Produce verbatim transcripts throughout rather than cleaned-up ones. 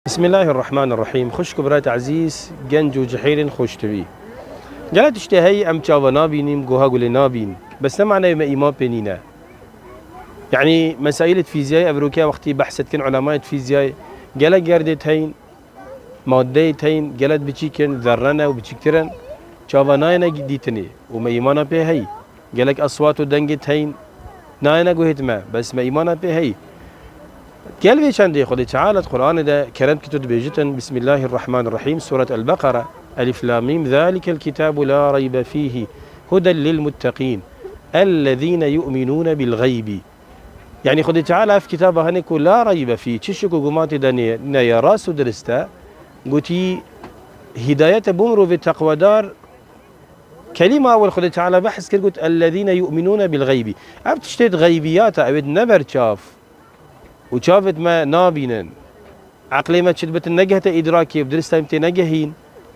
Bismillahirrahmanirrahîm. Xwişk û birayet ezîz, genc û cihêlên xweştivî. Gelek tiştê heyî em çava nabînîn, guha gulê nabîn. Bes ne manayê me îman pê nîne. Yanî mesaîlê fîziyayê, evroke wextî behs dikin ulemayê fîziyayê, gelek gerdê heyîn, madeyê heyîn, gelek biçîk in, zerre ne û biçîktir in. Çava nayêne dîtinê û me îmana pê heyî. Gelek eswat û dengê heyîn, nayêne guhêt me, bes me îmana pê heyî. Gel vê çendê Xwedê Teala di Qur'anê de kerem kir tu dibêjitin, Bismillahirrahmanirrahîm, Suret El-Beqere, Elif Lam Mîm, Zalikel kitabu la reybe fîhî, huden lil mutteqîn, ellezîne yu'minûne bil xeybî. Yanî Xwedê Teala ev kitaba hene ku la reybe fî, çi şik û guman tê de nê-, neye, rast û dirist e, gotî, hîdayet e bo mirovê teqwedar. Kelîma ewel Xwedê Teala behs kir, got, "Ellezîne yu'minûne bil xeybî." Ev tiştê di xeybiyat e, ew ê di neber çav û çavêt me nabînin. Eqlê me çi dibitin negehte îdrakê û dirist em tê negehîn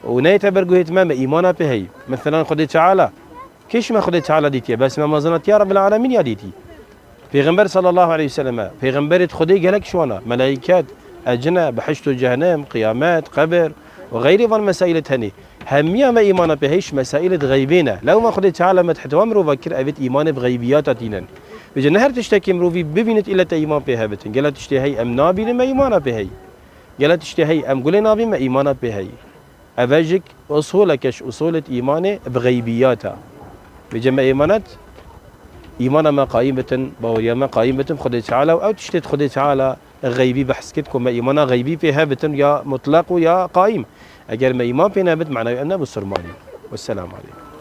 û neyete ber guhêt me, me îmana pê heyî. Meselan Xwedê Teala, kêş me Xwedê Teala dîtiye, bes me mezanatiya Rabbil Alemîn ya dîtî. Pêxember sallallahu aleyhi ve selleme, pêxemberê Xwedê gelek şiwana, melaiket, ecine, bihişt û cehennem, qiyamet, qebir û xeyrê van mesaîlê tenê. Hemiya me îmana pê heyş mesaîlê di xeybê ne. Lewma Xwedê Teala me di hetwa mirova kir, evêt îmanê bi xeybiyata tînin. Vêce ne her tiştekê mirovî bibînit île te îman pê hebitin. Gelek tiştê hey em nabînin me îmana pê hey. Gelek tiştê hey em gulê nabîn me îmana pê hey. Eve jik usuleke ji usulêt îmanê bi xeybiyata. Vêce me êmanet îmana me qayîm bitin, baweriya me qayîm bitin Xwedê Teala û ew tiştêt Xwedê Teala xeybî behs kit ku me îmana xeybî pê hebitin ya mutlaq û ya qayîm. Eger me îman pê nebit, manayê em ne musulmanî. Wesselamu aleykum.